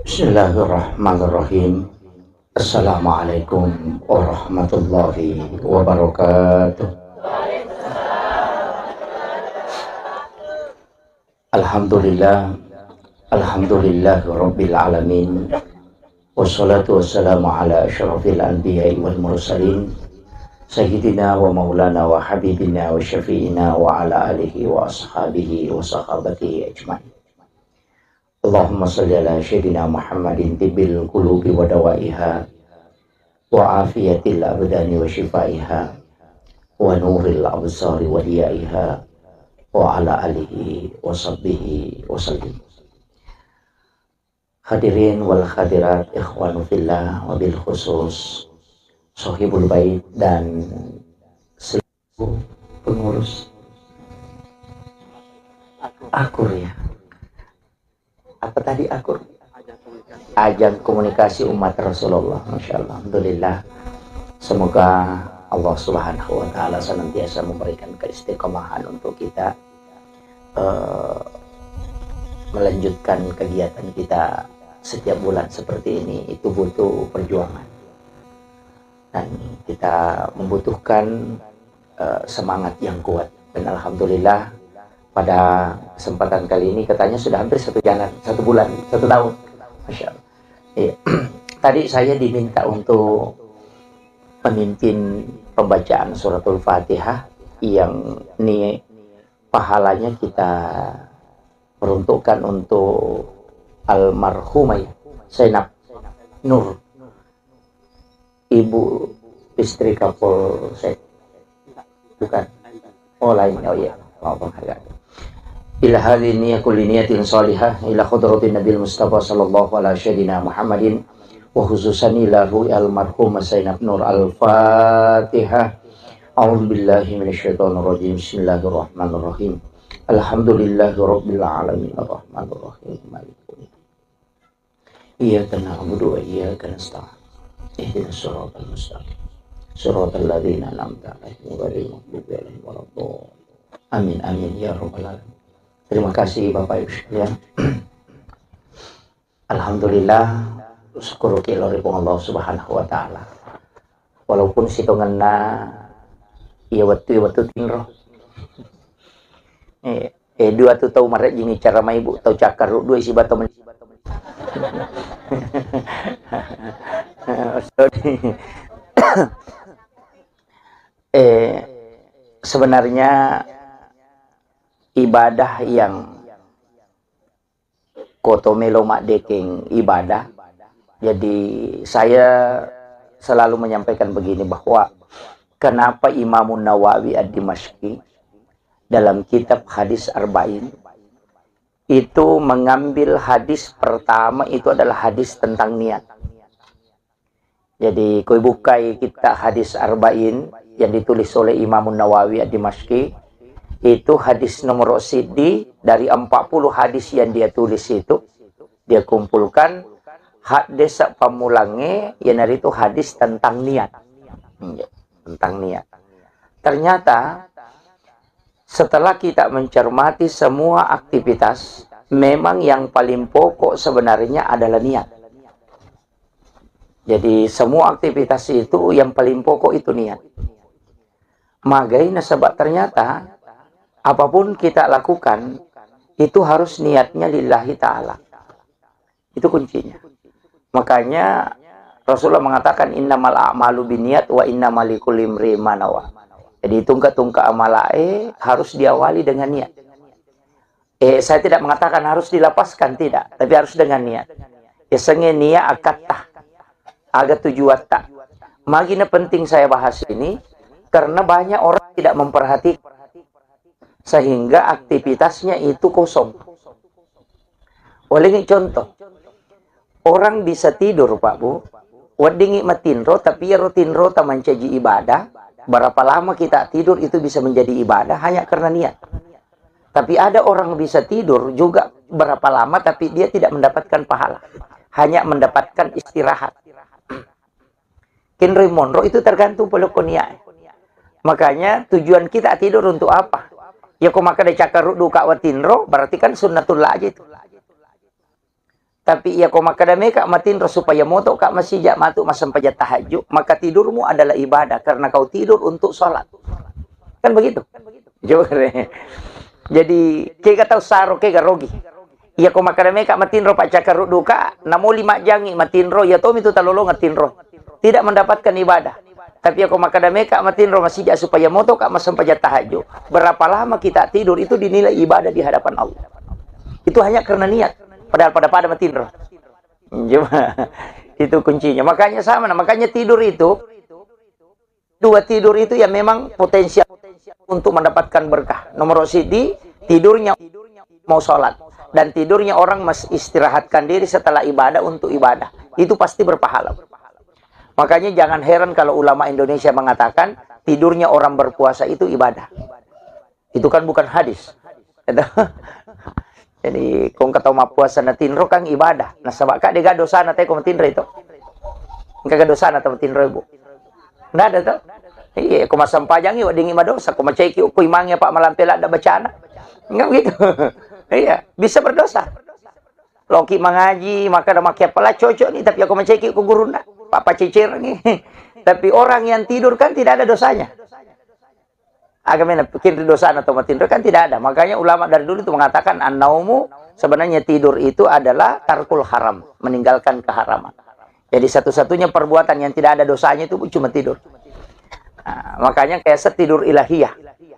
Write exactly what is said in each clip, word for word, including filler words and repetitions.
Bismillahirrahmanirrahim. Assalamualaikum warahmatullahi wabarakatuh. Alhamdulillah. Alhamdulillah Rabbil Alamin. Wassalatu wassalamu ala asyrafil anbiya'i wal mursalin, Sayyidina wa maulana wa habibina wa syafi'ina wa ala alihi wa ashabihi wa sahabatihi ajma'in. Allahumma salli ala Sayyidina Muhammadin tibbil qulubi wa dawaiha, wa afiyatil abdani wa syifaiha, wa nuril absari wa diyaiha, wa ala alihi wa sahbihi wa sallim. Hadirin wal hadirat, ikhwanu fillah, wabil khusus Sohibul Bait dan seluruh pengurus Akur, ya. Apa tadi, Akur? Ajang komunikasi umat Rasulullah. Masya Allah. Alhamdulillah. Semoga Allah Subhanahu wa Ta'ala senantiasa memberikan keistiqomahan untuk kita, eh, melanjutkan kegiatan kita setiap bulan seperti ini. Itu butuh perjuangan. Dan kita membutuhkan, eh, semangat yang kuat. Dan alhamdulillah, pada kesempatan kali ini katanya sudah hampir satu jalan, satu bulan, satu tahun. Masya Allah. Iya. Tadi saya diminta untuk memimpin pembacaan suratul Fatihah yang ni pahalanya kita peruntukkan untuk almarhumah, ya, Zainab Nur, ibu istri Kapolsek. Bukan. Oh, lain. Oh, iya. Maaf, Bang. Agak. Ila hadhihi niyya kulli niyatin salihah ila hadratin Nabil Mustafa sallallahu ala sayyidina Muhammadin wa khususan ila ruhi almarhumah Zainab Nur. Al-Fatihah. A'udzu billahi minasyaitonir rajim. Bismillahirrahmanirrahim. Alhamdulillahi rabbil alamin. Arrahmanirrahim. Maliki yaumiddin. Iyyaka na'budu wa iyyaka nasta'in. Ihdinas siratal mustaqim. Siratal ladzina an'amta 'alaihim ghairil maghdubi 'alaihim waladdallin. Amin, amin, ya rabbal alamin. Terima kasih, Bapak Ibu sekalian. Alhamdulillah, syukur ki lao ri Puang Allah Subhanahu wa Ta'ala. Walaupun sitongenna iya wettu, iya wettu tinro. Eh, eh, dua tu tau marejjing icara mai, Bu, tau cakkarru dua siba tau men-, sorry. Eh, sebenarnya ibadah yang koto melo maddekeng ibadah. Jadi, saya selalu menyampaikan begini, bahwa kenapa Imamun Nawawi Ad-Dimashqi dalam kitab Hadis Arba'in itu mengambil hadis pertama itu adalah hadis tentang niat. Jadi, koi bukai kitab Hadis Arba'in yang ditulis oleh Imamun Nawawi Ad-Dimashqi, itu hadis nomor siddi dari empat puluh hadis yang dia tulis itu, dia kumpulkan hadis pammulangnge, iyanaritu hadis tentang niat. Hmm, ya, tentang niat. Ternyata, setelah kita mencermati semua aktivitas, memang yang paling pokok sebenarnya adalah niat. Jadi, semua aktivitas itu yang paling pokok itu niat. Magai nasaba ternyata apapun kita lakukan, itu harus niatnya lillahi ta'ala. Itu kuncinya. Makanya Rasulullah mengatakan, "Innamal a'malu binniyat wa innama likulli imri'in ma nawa." Jadi, tungka-tungka amalae harus diawali dengan niat. Eh, saya tidak mengatakan harus dilapaskan, tidak, tapi harus dengan niat. Yasengnge niat akatta, aga tujuatta. Magi na penting saya bahas ini, karena banyak orang tidak memperhatikan, sehingga aktivitasnya itu kosong. Ulengngi contoh, orang bisa tidur, Pak Bu, weddingngi matinro, tapi iyaro tinrota mancaji ibadah. Berapa lama kita tidur itu bisa menjadi ibadah hanya karena niat. Tapi ada orang bisa tidur juga berapa lama, tapi dia tidak mendapatkan pahala, hanya mendapatkan istirahat. Kinroi monro itu tergantung polokko niat. Makanya tujuan kita tidur untuk apa? Ya, ko makkeda cakkaruddu ka watinro, berarti kan sunnatullah aja itu. Tapi iya ko makkeda meka matinro supaya moto ka masija matu massempajang tahajud, maka tidurmu adalah ibadah karena kau tidur untuk sholat. Kan begitu? Coba re. Jadi, kega tau saro, kega rogi. Iya ko makkeda meka matinro paccakkaruddu ka, namoli majjangi matinro, iya tomi tu talolongeng tinro. Tidak mendapatkan ibadah. Tapi iya ko makkeda meka matinro masija supaya moto ka massempajang tahajud. Berapa lama kita tidur itu dinilai ibadah di hadapan Allah. Itu hanya karena niat. Padahal pada-pada matinro. Cuma itu kuncinya. Makanya sama, nah, makanya tidur itu, dua tidur itu yang memang potensial untuk mendapatkan berkah. Nomor siji, tidurnya mau sholat. Dan tidurnya orang mas-, istirahatkan diri setelah ibadah untuk ibadah. Itu pasti berpahala. Makanya jangan heran kalau ulama Indonesia mengatakan tidurnya orang berpuasa itu ibadah. Itu kan bukan hadis. Gitu. Jadi, kong kata mappuasa na tinro kan ibadah. Nasaba ka dega dosana te ko matinro itu. Engka ga dosana te matinro, Bu? Nggak ada, toh? Iya, ko massempajangi weddingi madosa, ko maceki ko imangi apa malampe ladda bacana. Enggak begitu. Iya, bisa berdosa. Loki mangaji, maka ada make apa lah cocok nih, tapi aku maceki ko guruna, papa cecerengi. Tapi orang yang tidur kan tidak ada dosanya. Agamena kinri dosana atau matinro kan tidak ada. Makanya ulama dari dulu itu mengatakan an-naumu, sebenarnya tidur itu adalah tarkul haram, meninggalkan keharaman. Jadi satu-satunya perbuatan yang tidak ada dosanya itu cuma tidur. Nah, makanya kayak tidur ilahiyah.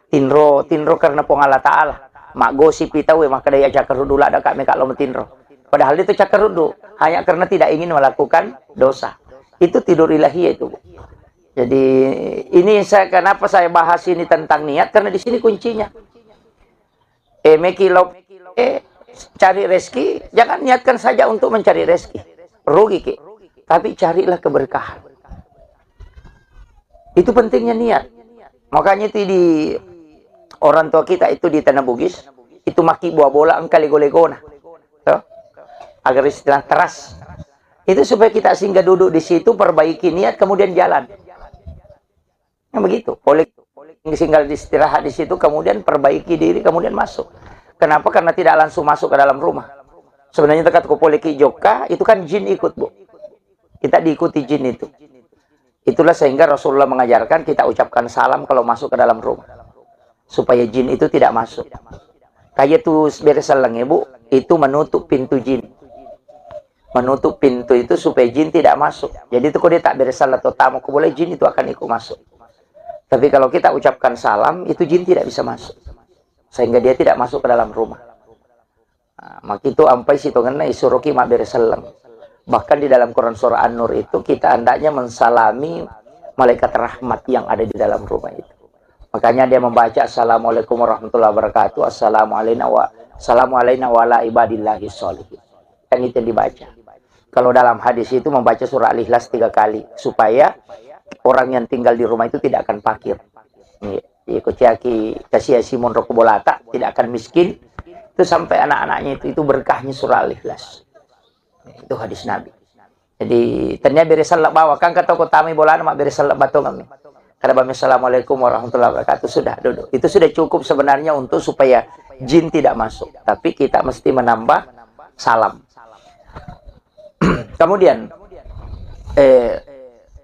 Tinro, tinro karena Puang Allah Ta'ala. Maggosipi tau, eh, maka dia cakkaruddu ladda ka meka lo matinro. Padahal itu cakkaruddu, hanya karena tidak ingin melakukan dosa. Itu tidur ilahiyah itu, Bu. Jadi, ini saya, kenapa saya bahas ini tentang niat, karena di sini kuncinya. Eh, meki lo, eh, cari rezeki, jangan niatkan saja untuk mencari rezeki. Rugi ki. Tapi carilah keberkahan. Itu pentingnya niat. Makanya itu di orang tua kita itu di Tanah Bugis, itu maki buah bola engka lego-legona. Tuh. Agar istilah teras. Itu supaya kita singgah duduk di situ, perbaiki niat, kemudian jalan. Yang begitu. Boleh singgah istirahat di situ, kemudian perbaiki diri, kemudian masuk. Kenapa? Karena tidak langsung masuk ke dalam rumah. Sebenarnya dekat ko poleki jokka, itu kan jin ikut, Bu. Kita diikuti jin itu. Itulah sehingga Rasulullah mengajarkan kita ucapkan salam kalau masuk ke dalam rumah. Supaya jin itu tidak masuk. Kayak tuh beres seleng, Bu, itu menutup pintu jin. Menutup pintu itu supaya jin tidak masuk. Jadi itu kok dia tak beres salat atau tamu, kok boleh jin itu akan ikut masuk. Tapi kalau kita ucapkan salam, itu jin tidak bisa masuk. Sehingga dia tidak masuk ke dalam rumah. Nah, maka itu ampai sitongenna isuroki mabbere selleng. Bahkan di dalam Quran surah An-Nur itu kita hendaknya mensalami malaikat rahmat yang ada di dalam rumah itu. Makanya dia membaca, "Assalamualaikum warahmatullahi wabarakatuh. Assalamualaikum wa, assalamualaikum wa ala ibadillahi sholihin." Kan itu yang dibaca. Kalau dalam hadis itu membaca surah Al-Ikhlas tiga kali supaya orang yang tinggal di rumah itu tidak akan fakir. Iya. Iya, kuciaki kasia Simon roko bolata, tidak akan miskin. Itu sampai anak-anaknya itu, itu berkahnya surah Al-Ikhlas. Itu hadis Nabi. Jadi, ternyata bere selleng bawa, kan kata kota mai bolana, mak bere selleng batong kami. Kada bami, "Assalamualaikum warahmatullahi wabarakatuh." Sudah, duduk. Itu sudah cukup sebenarnya untuk supaya jin tidak masuk. Tapi kita mesti menambah salam. Kemudian, eh,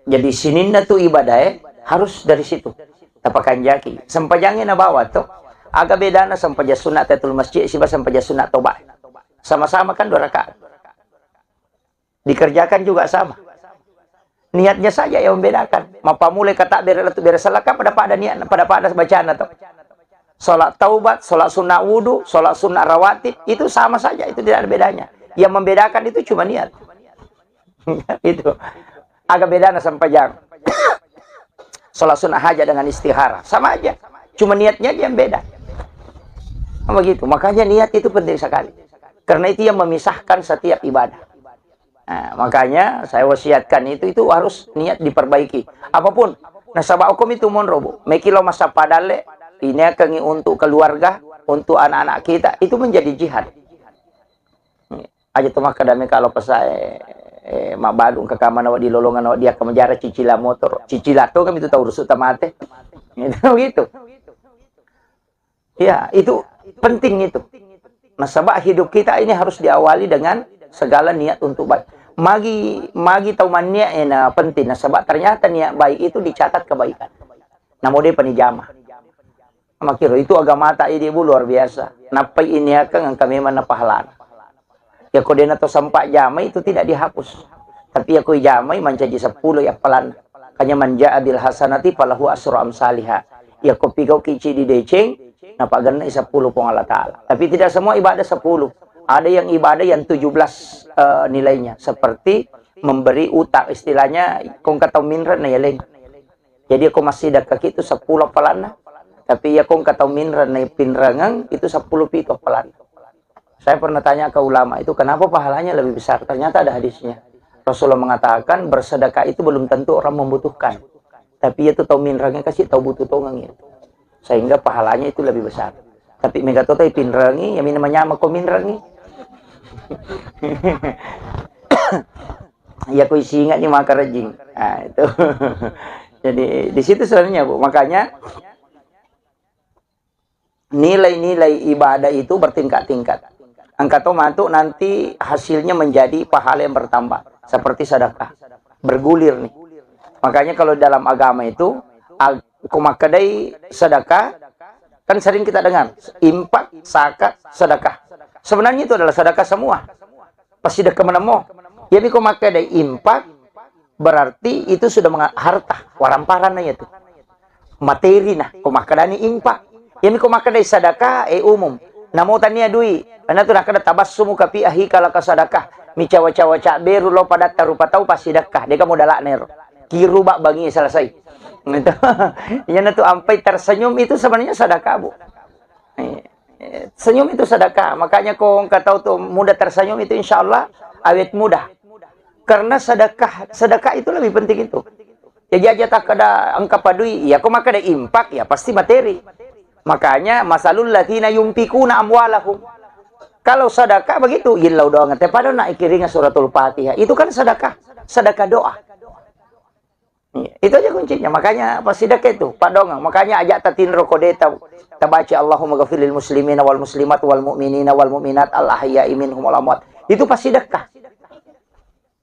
jadi sininna tu ibadah, eh, harus dari situ. Tapakanjaki. Sempajangi na bawa tu. Aga bedana sempajang sunat tahiyatul masjid siba sempajang sunat toba. Sama-sama kan dua rakaat. Dikerjakan juga sama. Niatnya saja yang membedakan. Mapamulai kata bere latu bere salaka pada-pada niat, pada-pada bacana tu. Sholat taubat, sholat sunnah wudu, sholat sunnah rawatib, itu sama saja, itu tidak ada bedanya. Yang membedakan itu cuma niat. Itu. Agak bedana sempajang. Sholat sunnah hajat dengan istihara, sama aja. Cuma niatnya aja yang beda. Begitu. Makanya niat itu penting sekali. Karena itu yang memisahkan setiap ibadah. Nah, makanya saya wasiatkan itu, itu harus niat diperbaiki. Apapun, nasaba hukum itu monro, Bu. Meki lo masa padalle, ini akan untuk keluarga, untuk anak-anak kita, itu menjadi jihad. Aja tu makkeda meka lo pesae, eh, mabbalu engka kamana wa di lolongan wa dia akan menjara cicila motor. Cicila tu kan itu tahu rusuk tamate. Gitu, gitu. Ya, itu penting itu. Nasaba hidup kita ini harus diawali dengan segala niat untuk baik. Magi, magi tau manniat ena penting, nasaba ternyata niat baik itu dicatat kebaikan. Namo de pani jama. Makiro itu agamata idi, Bu, luar biasa. Nappai iniakang engka memang na pahalana. Yako dena to sempat jamai itu tidak dihapus. Tapi yako ijamai mancaji seppulo i appalanna. Makanya man ja'a bil hasanati falahu asru amsaliha. Yako pigau kici di deceng, napagenna seppulo Puang Allah Ta'ala. Tapi tidak semua ibadah sepuluh. Ada yang ibadah yang tujuh belas, eh, nilainya. Seperti memberi utang, istilahnya kong katau minran na yaleng. Jadi ko massidekka ki itu seppulo appalanna. Tapi iya ko engka tau minreng na pinrengeng itu seppulo pitu appalanna. Saya pernah tanya ke ulama itu, kenapa pahalanya lebih besar? Ternyata ada hadisnya. Rasulullah mengatakan bersedekah itu belum tentu orang membutuhkan. Tapi itu tau minrengeng kasi tau butuh tongeng itu. Sehingga pahalanya itu lebih besar. Tapi mega to tau pinrengi, ya mina manyama ko minrengi. Iya ko isinga ni maka rejing. Nah, itu. Jadi di situ sebenarnya, Bu. Makanya nilai-nilai ibadah itu bertingkat-tingkat. Engka to matu nanti hasilnya menjadi pahala yang bertambah seperti sedekah. Bergulir nih. Makanya kalau dalam agama itu ag- ko makkedai sedekah, kan sering kita dengar infak, zakat, sedekah. Sebenarnya itu adalah sedekah semua. Passidekka menemmo. Iyami ko makkeda infak, berarti itu sudah menga- harta, waramparanna itu. Materi nah, ko makkedani infak. Iyami ko makkeda sedekah, eh, umum. Namo tania dui, ana tu nakkeda tabassumu kapi ahi kalaka sedekah. Mi cawa-cawa cak beru lo padatta rupa tau passidekka, deka modalak nero. Kiru bak bangi selesai. Iyana tu ampai tersenyum itu sebenarnya sedekah, Bu. Eh, eh, senyum itu sedekah. Makanya ko engka tau tu mudah tersenyum itu insya Allah awet mudah. Karena sedekah, sedekah itu lebih penting itu. Jadi aja tak ada engka padui, ya ko makkeda infak, ya pasti materi. Makanya masalul ladzina yunfikuna amwalahum. Kalau sedekah begitu, illau doang te pada nak ikiringa suratul Fatihah. Itu kan sedekah, sedekah doa. Iya, itu aja kuncinya. Makanya passidekka itu, padongang. Makanya aja tatinro ko de ta- tabaca Allahumma ghafirlil muslimina wal muslimat wal mu'minina wal mu'minat al ahya'i minhum wal amwat. Itu passidekka.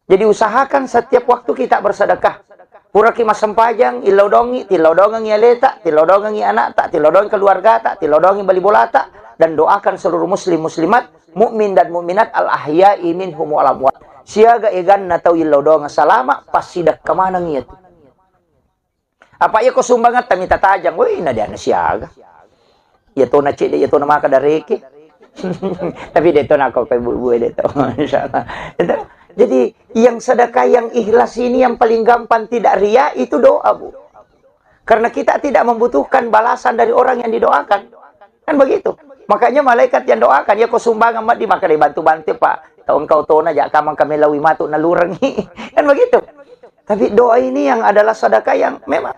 Jadi usahakan setiap waktu kita bersedekah. Puraki massempajang, illau dongi, tillau dongengi aleta, tillau dongengi anakta, tillau dongengi keluargata, tillau dongengi bali bolata, dan doakan seluruh muslim muslimat, mukmin dan mukminat al ahya'i minhum wal amwat. Siaga eganna tau illau dongeng salama, passidekka maneng iyatu. Apa iya ko sumbangatta mita tajang, woi na diana siaga. Iya tona cedde, iya tona maka dareke. Tapi de tona ko kai bu-, bu de to. Insyaallah. Itu. Jadi yang sedekah yang ikhlas ini yang paling gampang tidak ria itu doa, Bu. Karena kita tidak membutuhkan balasan dari orang yang didoakan. Kan begitu. Makanya malaikat yang doakan, ya ko sumbangan maddi maka dibantu-bantu, Pak. Tau engkau tona ja kamang kami lawi matu nalurengi. Kan begitu. Tapi doa ini yang adalah sedekah yang memang.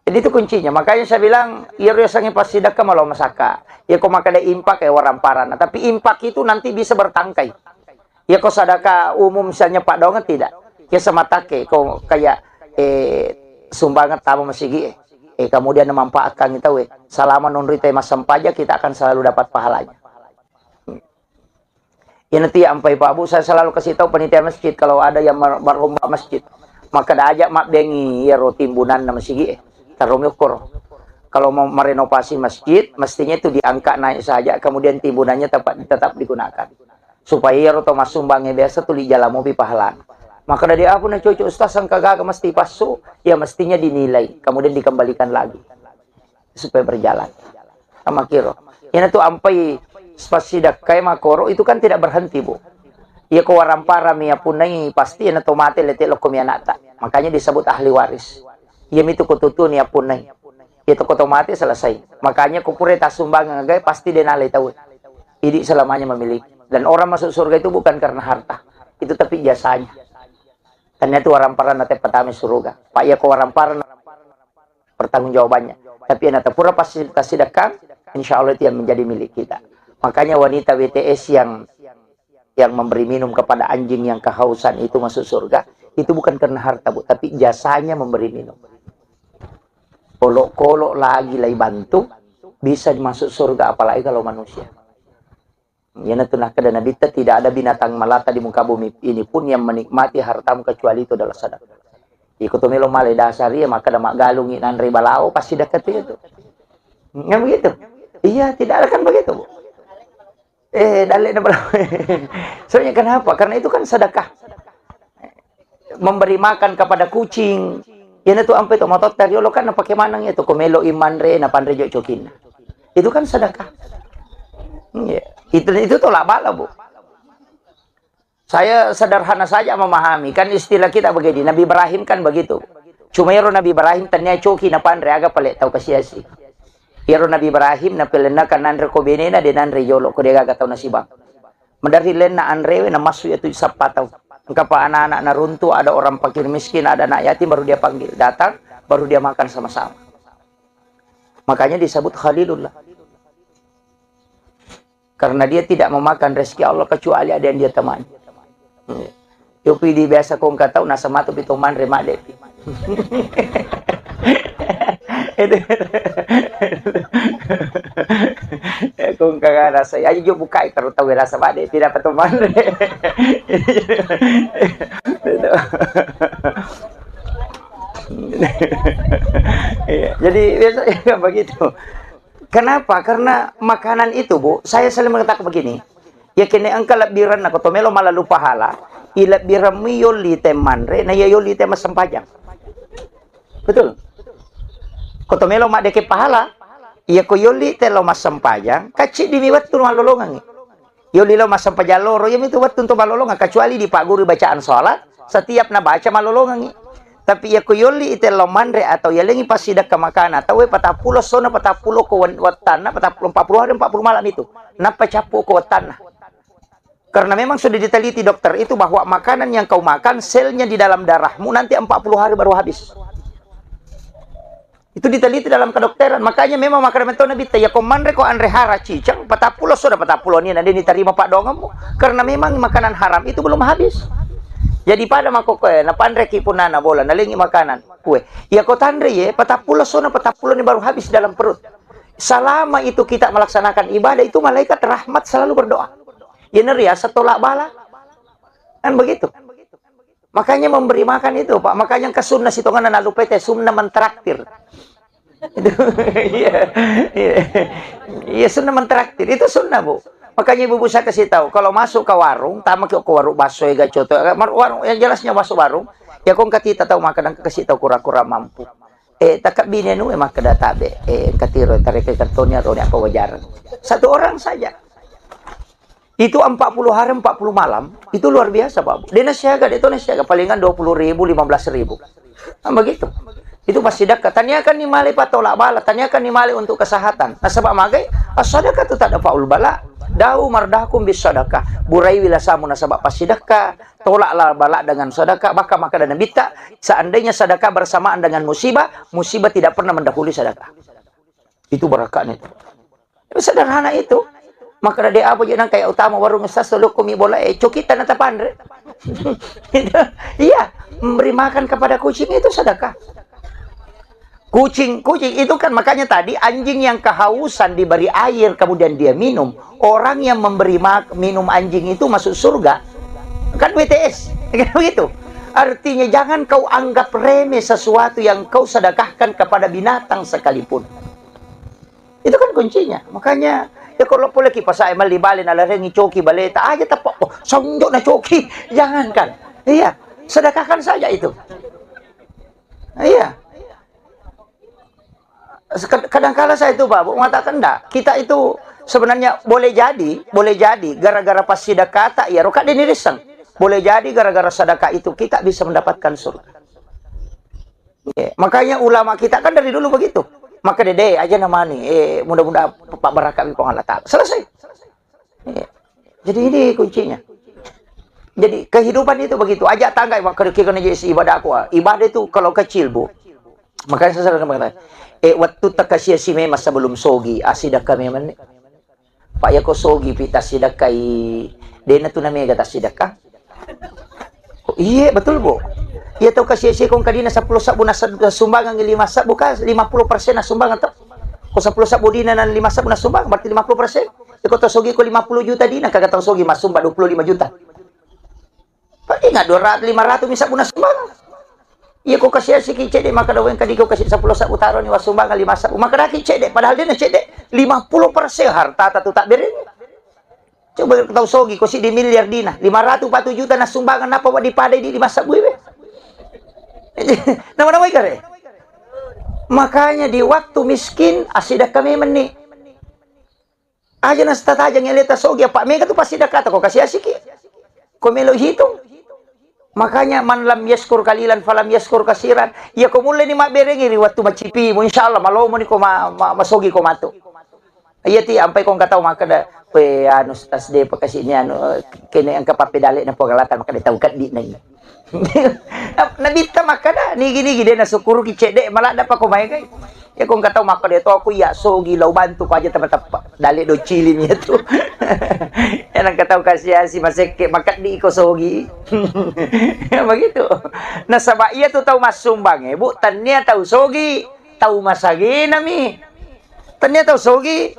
Jadi itu kuncinya. Makanya saya bilang, iya riasangi passidekka malo masaka. Ya ko maka ada impak ya waramparana. Tapi impak itu nanti bisa bertangkai. Ya ko sadaka umum misalnya Pak Dongan tidak. Ya sama take ko kayak eh sumbangan tama masigi eh. Eh kemudian memanfaatkan itu eh. Salama nonrita massempajang kita akan selalu dapat pahalanya. Ina tu ya ampai Pak Bu, saya selalu kasih tahu panitia masjid kalau ada yang mer- berlomba masjid. Maka dah ajak mak bengi ya roti timbunan nama sigi eh. Taruh ukur. Kalau mau merenovasi masjid, mestinya itu diangkat naik saja, kemudian timbunannya tetap, tetap digunakan. Supaya iyaro to massumbangngé biasa tuli jala mopi pahalana. Maka dari apa na cocok ustaz sangka gaga mesti pasu, ya mestinya dinilai, kemudian dikembalikan lagi supaya berjalan. Amakiro. Ina tu ampai spasi dakkai makoro itu kan tidak berhenti, Bu. Iya ko waramparami ya punai pasti ina to mate lete lokko mi anakta. Makanya disebut ahli waris. Iya mitu ko tutuni ya punai. Iya to ko to mate selesai. Makanya ko pura tassumbangeng agae pasti denalai tau. Idi selamanya memiliki. Dan orang masuk surga itu bukan karena harta. Itu tapi jasanya. Tania tu waramparanna te patami suruga. Pak iya ko waramparanna pertanggungjawabannya. Tapi ena tapura pasti tasidakang, insya Allah itu yang menjadi milik kita. Makanya wanita W T S yang yang memberi minum kepada anjing yang kehausan itu masuk surga, itu bukan karena harta, Bu, tapi jasanya memberi minum. Kolok-kolok lagi lai bantu, bisa masuk surga, apalagi kalau manusia. Iyanatu nakkeda Nabitta, tidak ada binatang melata di muka bumi ini pun yang menikmati hartamu kecuali itu adalah sedekah. Iko to melo male dasar iya makkeda maggalungi nanre balao, pasti dekat itu. Nggak begitu? Iya, tidak ada kan begitu, Bu? Eh, dalle na balao. Soalnya kenapa? Karena itu kan sedekah. Memberi makan kepada kucing. Iyanatu ampe to matotta riolo kan napake maneng itu, ko melo i manre, napanre jo cokinna. Itu kan sedekah. Iya. Itu, itu tolak bala, Bu. Saya sederhana saja memahami. Kan istilah kita begini, Nabi Ibrahim kan begitu. Cuma ero Nabi Ibrahim tania coki napanre, aga pale tau kasiasi. Ero Nabi Ibrahim napelenna kan nanre ko benena, de nanre jolo ko de gaga tau nasibang. Maderri lenna anrewe, namassu iya tu sappa tau. Engka pa anak-anak naruntu, ada orang fakir miskin, ada anak yatim, baru dia panggil. Datang, baru dia makan sama-sama. Makanya disebut Khalilullah. Karena dia tidak memakan rezeki Allah kecuali ada yang dia temani. Iya. Yopi di biasa kongka tau, nasa matu pi to manre madde pi. Itu. Kongka rasa, aja jo bukai karo tau rasa madde pi dapat to manre. Itu. Iya, jadi biasanya begitu. Kenapa? Karena makanan itu, Bu, saya selalu mengatakan begini, ya kene engka lebbiranna ko to melo malalu pahala, i lebbirammu yolli te manre, na iya yolli te massempajang. Betul? Ko to melo maddeke pahala, iya ko yolli te lo massempajang, kacciddimi wettu mallolongangi. Yolli lao massempajang loro, iyamitu wettu untuk malolongeng, kecuali dipagguru bacaan sholat, setiap nabaca malolongengi. Tapi iya ko yolli ite lao manre atau yalengi passidekka makana, tauwe patappulo essona, patappulo ko wen-, wettanna, patappulo, empat puluh hari, empat puluh malam itu. Nappa cappu ko wettanna. Karena memang sudah diteliti dokter itu bahwa makanan yang kau makan, selnya di dalam darahmu nanti empat puluh hari baru habis. Itu diteliti dalam kedokteran. Makanya memang makkeda metto Nabitta, iya ko manre ko anre hara ciceng, patappulo essona patappulo ni, na de nitarima paddoangemmu. Karena memang makanan haram itu belum habis. Jadi pada makkokkoe, napanreki punnana bola, nalengi makanan. Kue. Iya ko tanre ye, patappulo essona patappulo ni baru habis dalam perut. Selama itu kita melaksanakan ibadah itu, malaikat rahmat selalu berdoa. Iya neriasa tolak bala. Kan begitu. Makanya memberi makan itu, Pak. Makanya engka sunna sitongenna nalupete, sunna mentraktir. Itu, iya, iya. Iya, sunna mentraktir. Itu sunna, Bu. Makanya ibu-ibu saya kasih tahu, kalau masuk ke warung, tama ke, ke warung bakso, ya, gacoto, mar-, warung, yang jelasnya masuk warung, ya, kong katita tahu makan, kasih tahu kura-kura mampu. Eh, takabine nu, eh, makkeda tabe, eh, katiro, tareke kartoni, aroni apa wajar. Satu orang saja. Itu empat puluh hari, empat puluh malam, itu luar biasa, Pak. Dena siaga, de tona siaga, palingan dua puluh ribu, lima belas ribu. Nah, begitu. Itu pasti dekat. Taniakan ni male patolak bala, taniakan ni male untuk kesehatan. Nasaba magai, as-sadaqatu tadfa'ul bala. Da'u mardakum bis sadaqah. Buraiwi lasamu nasaba pasti dekat. Tolaklah bala dengan sedekah. Bahkan makkeda Nabitta, seandainya sedekah bersamaan dengan musibah, musibah tidak pernah mendahului sedekah. Itu barakahnya itu. Sederhana itu. Makkeda de apa je nang kayak utama warung sas, lokkomi bola, eh, cokitta na tapanre. Iya, memberi makan kepada kucing itu sedekah. Kucing, kucing itu kan makanya tadi anjing yang kehausan diberi air kemudian dia minum. Orang yang memberi mak-, minum anjing itu masuk surga. Kan W T S, kan begitu. Artinya jangan kau anggap remeh sesuatu yang kau sedekahkan kepada binatang sekalipun. Itu kan kuncinya. Makanya, ya, kalau poleki pasae melli bale, nalarengi coki baleta, aja tepok, "Oh, sonjo na coki." Jangankan. Iya, sedekahkan saja itu. Iya. Sek-, kadangkala saya itu, Pak, Bu, mengatakan, "Ndak, kita itu sebenarnya boleh jadi, boleh jadi gara-gara pas sedekah tak, ya, roka dini riseng. Boleh jadi gara-gara sedekah itu kita bisa mendapatkan surga." Iya, makanya ulama kita kan dari dulu begitu. Maka dede aja namani, eh, mudah-mudahan Pak barakat di Allah Ta'ala. Selesai. Iya. Jadi ini kuncinya. Jadi kehidupan itu begitu. Aja tangga, Pak, kerja kena jadi ibadah aku, ah. Ibadah itu kalau kecil, Bu. Makanya saya sering mengatakan, eh, waktu tak kasih si memang sebelum sogi, ah, sedekah memang ni. Pak, ya ko sogi pi tassidekkai, dena tu namega tassidekka. Oh, iye, betul, Bu. Iya tau kasi-, si kong kadina seppulo sabbu na sumbangan lima sabbu ka, lima puluh persen na sumbangan tau. Ko seppulo sabbu dina na lima sabbu na sumbangan, berarti lima puluh persen. Iko tau sogi ko lima puluh juta dina, kaga tau sogi massumba dua puluh lima juta. Paling dua ratus, lima ratus misal guna sumbang. Iya ko kasi asiki cedde maka doang kadi ko kasi sepuluh sabu taro ni wassumbang lima sabu. Maka daki cedde, padahal dia cedde lima puluh persen harta tatu tak beri. Coba tau sogi ko si di miliar dina, lima ratus patu juta na sumbangan apa wadi padai di lima sabu iwe. Nama-nama ikare. Makanya di waktu miskin, asidakka memang ni. Aja na tatajang ele ta sogi, apa mega tu pasti dakata ko kasi asiki. Ko melo hitung. Makanya man lam yaskur kalilan falam yaskur kasiran. Iya ko mulle ni mabberengi ri waktu macipimu, insyaallah malomo ni ko ma, ma, masogi ko matu. Iya ti ampai ko engka tau makkeda, "We anu tas de pakasi ni anu, eh, kene engka pappedale na pogalata makkeda tau keddi nai." Nabitta makkeda, "Nigi-nigi de nasukkuruki cedde maladda pa ko maegai." Ya ko engka tau makkeda to aku iya sogi lau bantu ko aja teppa-teppa. Dale do cili mi tu. Ya nang tau kasi-asi masekke makeddi ko sogi. Ya begitu. Nasaba iya tu tau massumbang e, Bu, tania tau sogi, tau masagena mi. Tania tau sogi,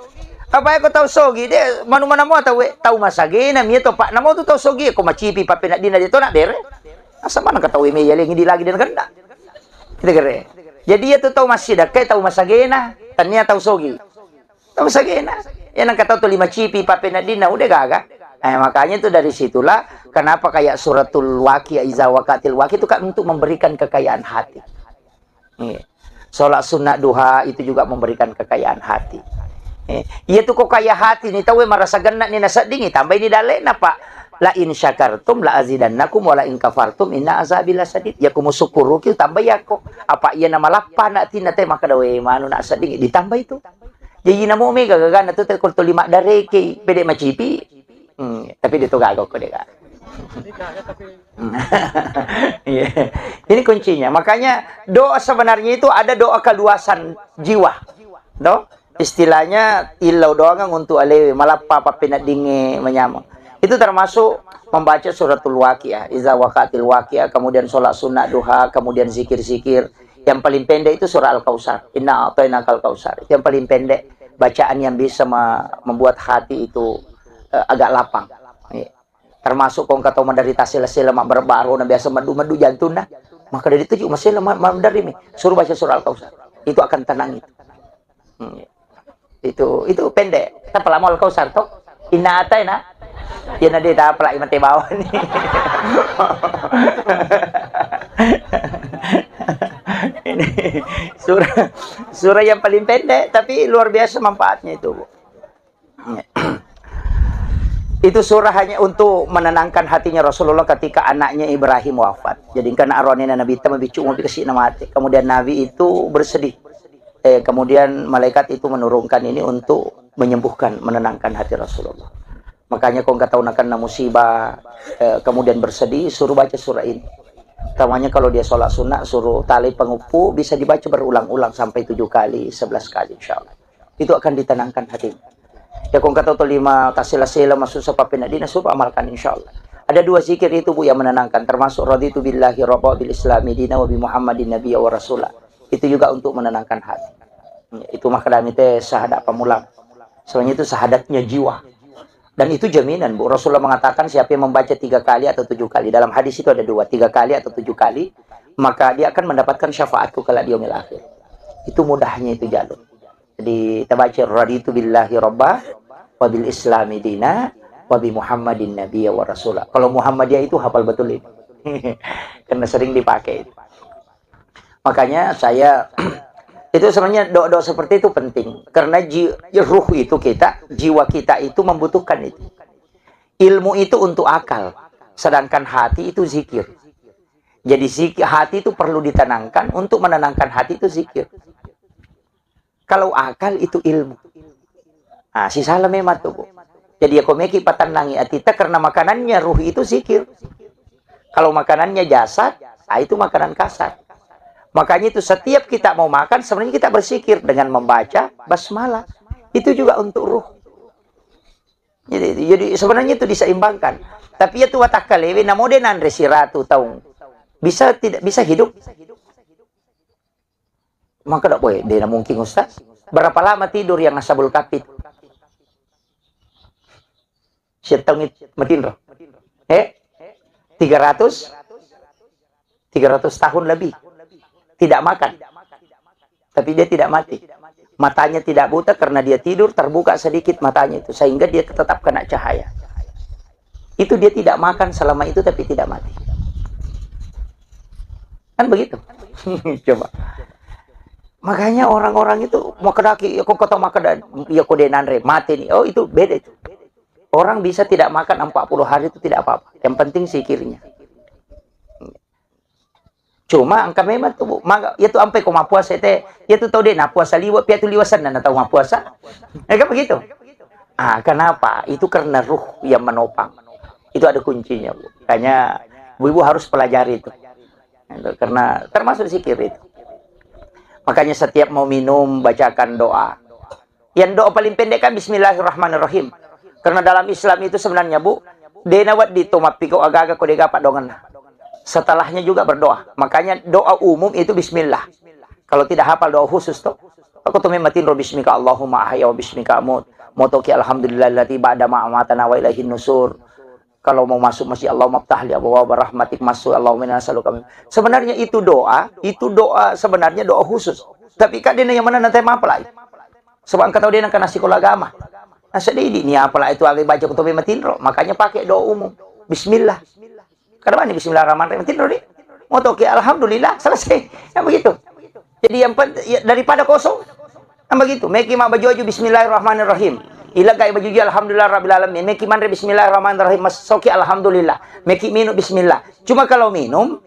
apa ko tau sogi de manu mana mo tau e, tau masagena mi to Pak. Namo tu tau sogi ko macipi pappeneddina de to na bere. Asa mana ka tau e me yalengi di lagi dan kena. Kita kere. Jadi iya tu tau massidakka, tau masagena, tania tau sogi. Tau masagena. Ya nang kata tu lima cipi pappeneddina udah gaga. Eh, makanya itu dari situlah kenapa kayak suratul waqiah, iza waqatil waqiah itu kan untuk memberikan kekayaan hati. Iya. Sholat sunnah duha itu juga memberikan kekayaan hati. Eh, iya tu kok kaya hati ni tau e marasa genna ni naseddingi tambai ni dalena Pak. La in syakartum la azidannakum wa la in kafartum inna azabi lasadid. Ya ko musukkuruki tambai yako. Apa iya na malappa na tina te makkeda we manu na sedding ditambai tu. Jadi namo mega gagana tu te kol to lima dareke pede macipi. Hmm, tapi dia tu gaga ko deka. Hmm. Iya. Ini kuncinya. Makanya doa sebenarnya itu ada doa keluasan jiwa. Do? Istilahnya illau doangang untuk alewe, malappa pappeneddingnge manyameng. Itu termasuk membaca suratul waqiah, iza waqatil waqiah, kemudian sholat sunnah duha, kemudian zikir-zikir. Yang paling pendek itu surah Al-Kautsar. Inna a'tainakal kautsar. Itu yang paling pendek bacaan yang bisa me-, membuat hati itu, eh, agak lapang. Iya. Termasuk ko engka tau menderita sela-sela, mak berbaru na biasa meddu-meddu jantunna. Maka dari itu juga masela ma-, menderimi. Suruh baca surah Al-Kautsar. Itu akan tenang itu. Hmm. Itu, itu pendek. Tapi lama Al-Kautsar to. Inna a'taina. Ya nade ta apalagi mate bawah ni. Ini surah, surah yang paling pendek tapi luar biasa manfaatnya itu, Bu. Itu surah hanya untuk menenangkan hatinya Rasulullah ketika anaknya Ibrahim wafat. Jadi, engkana aronena Nabi ta mabiccu mopi kasi na mate. Kemudian Nabi itu bersedih. Eh, kemudian malaikat itu menurunkan ini untuk menyembuhkan, menenangkan hati Rasulullah. Makanya ko engka tau nakenna musibah, eh, kemudian bersedih, suruh baca surah ini. Utamanya kalau dia sholat sunnah, suruh tali penguppu, bisa dibaca berulang-ulang sampai tujuh kali, sebelas kali, insya Allah. Itu akan ditenangkan hatinya. Ya, ko engka tau to lima tasela-sela masussa pappeneddinna, suruh amalkan, insya Allah. Ada dua zikir itu, Bu, yang menenangkan, termasuk raditu billahi rabba bil islami dina wa bi Muhammadin nabiyya wa rasula. Itu juga untuk menenangkan hati. Itu makadami te syahadat pamulang. Soalnya itu syahadatnya jiwa. Dan itu jaminan, Bu. Rasulullah mengatakan siapa yang membaca tiga kali atau tujuh kali. Dalam hadis itu ada dua, tiga kali atau tujuh kali, maka dia akan mendapatkan syafaatku kelak di yaumil akhir. Itu mudahnya itu jalur. Jadi, tabaca raditu billahi rabba, wa bil islami dina, wa bi Muhammadin nabiyya wa rasula. Kalau Muhammadiyah itu hafal betul ini. Karena sering dipakai. Makanya saya, itu sebenarnya doa-doa seperti itu penting. Karena ji-, ruh itu kita, jiwa kita itu membutuhkan itu. Ilmu itu untuk akal, sedangkan hati itu zikir. Jadi zikir, hati itu perlu ditenangkan, untuk menenangkan hati itu zikir. Kalau akal itu ilmu. Ah, sisala memang tuh, Bu. Jadi ya, komeki patennangi atita karena makanannya ruh itu zikir. Kalau makanannya jasad, ah, itu makanan kasar. Makanya itu setiap kita mau makan, sebenarnya kita berzikir dengan membaca basmalah. Itu juga untuk ruh. Jadi, jadi sebenarnya itu diseimbangkan. Tapi ya tu watakkalewe, namo de nanre siratu taung. Bisa tidak, bisa hidup? Maka dak boleh, de na mungkin, Ustaz. Berapa lama tidur yang Ashabul Kahfi itu? Siattaung matinro. Eh? Tiga ratus? Tiga ratus tahun lebih. Tidak makan. Tapi dia tidak mati. Matanya tidak buta karena dia tidur, terbuka sedikit matanya itu. Sehingga dia tetap kena cahaya. Itu dia tidak makan selama itu, tapi tidak mati. Kan begitu. Coba. Makanya orang-orang itu makkedaki, ya kok kata makkeda, ya kok dia nanre, mati nih. Oh, itu beda itu. Orang bisa tidak makan empat puluh hari itu tidak apa-apa. Yang penting zikirnya. Cuma engka memang tu, Bu. Maka, iya tu ampai ko mappuasa te, iya tu tau de' nappuasa liwe', piatu liwe' senna na tau mappuasa. Ya kan begitu? Ah, kenapa? Itu karena ruh yang menopang. Itu ada kuncinya, Bu. Makanya ibu-ibu harus pelajari itu. Itu karena termasuk zikir itu. Makanya setiap mau minum, bacakan doa. Yang doa paling pendek kan bismillahirrahmanirrahim. Karena dalam Islam itu sebenarnya, Bu, de' nawedding to mappiko aga-aga ko de' gaga paddoangenna. Setelahnya juga berdoa. Makanya doa umum itu bismillah. Kalau tidak hafal doa khusus to, aku to memang tinro bismika Allahumma ahya wa bismika amut. Motoki alhamdulillahilladzi ba'da ma amatana wa ilaihin nusur. Kalau mau masuk masjid, Allahumma ftah li abwaaba rahmatik, masuk, Allahumma inna nas'aluka min. Sebenarnya itu doa, itu doa, sebenarnya doa khusus. Tapi kan de' na yang mana nanti mapalai. Sebab engka tau de' na kana sikola agama. Nah, sedih ni apalagi itu aga baca ko to memang tinro. Makanya pakai doa umum. Bismillah. Kada bani bismillahirrahmanirrahim. Tinro di. Motoki alhamdulillah, selesai. Yang begitu. Jadi yang pent-, ya, daripada kosong, kan begitu. Meki mabbaju-baju bismillahirrahmanirrahim. Ilegai baju-baju alhamdulillah rabbil alamin. Meki manre bismillahirrahmanirrahim. Masoki alhamdulillah. Meki minum bismillah. Cuma kalau minum,